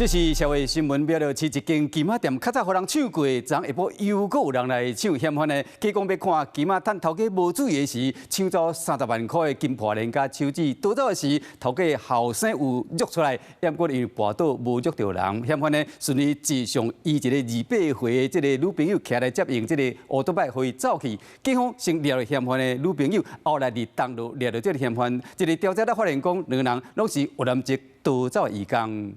這是社會新聞，苗栗市一間金仔店，較早予人搶過，昨下晡又閣有人來搶，嫌犯呢，假講欲看金仔，趁頭家無注意的時，搶走30萬塊的金破鏈佮手指，逃走的時，頭家後生有約出來，毋過因為跋倒無約著人，嫌犯呢順利坐上伊一个28歲的這個女朋友騎來接應這個烏托擺，予伊走去。警方先掠著嫌犯的女朋友，後來佇東蘆掠著這个嫌犯，這个調查才發現講，兩个人攏是越南籍逃走的移工。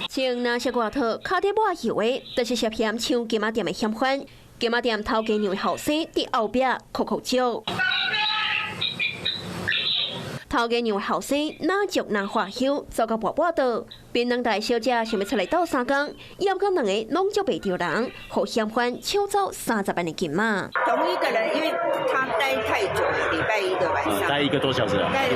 穿藍色外套、跤底抹油的，就是涉嫌搶金仔店的嫌犯。金仔店頭家娘的後生佇後壁哭哭叫。頭家娘後生哪足哪花香，遭到跋跋倒。檳榔台小姐想欲出來鬥相共，猶閣兩个攏捉袂著人，予嫌犯搶走30萬的金仔。同一個人，因為他待太久了，禮拜一的晚上。待一個多小時啊。待一個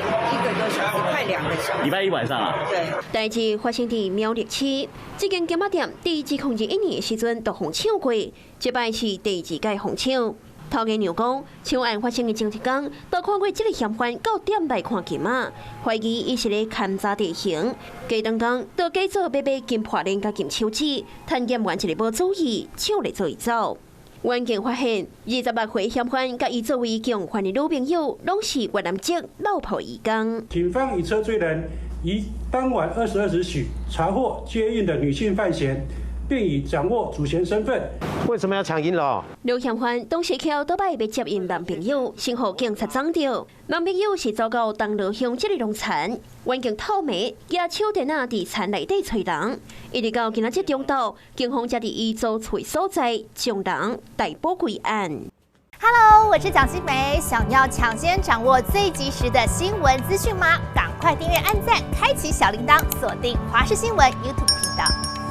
多小時，快2個小時。禮拜一晚上啊。對。代誌發生佇苗栗市，這間金仔店佇2021年的時陣就予搶過，這擺是第二擺予搶。頭家娘講，搶案發生的前一工，都看過這个嫌犯到店內看金仔，懷疑伊是咧勘查地形。隔當工，就假做欲買金破鏈佮金手指，趁店員一个無注意，搶來做伊走。員警發現，26歲嫌犯佮伊作為共犯的女朋友，攏是越南籍落跑移工。警方以車追人，於當晚22時許查獲接應的女性犯嫌，並已掌握主嫌身份。為什麼要搶銀樓？劉嫌犯當時騎倒擺欲接應男朋友，先予警察摠著。男朋友是走到東螺鄉這个農田，員警透暝舉手電仔佇田內底揣人，一直到今仔日中晝，警方才佇伊租厝所在將人逮捕歸案。 Hello，我是蔣新梅，想要搶先掌握最及時的新聞資訊嗎？趕快訂閱、按讚、開啟小鈴鐺，鎖定華視新聞 YouTube 頻道。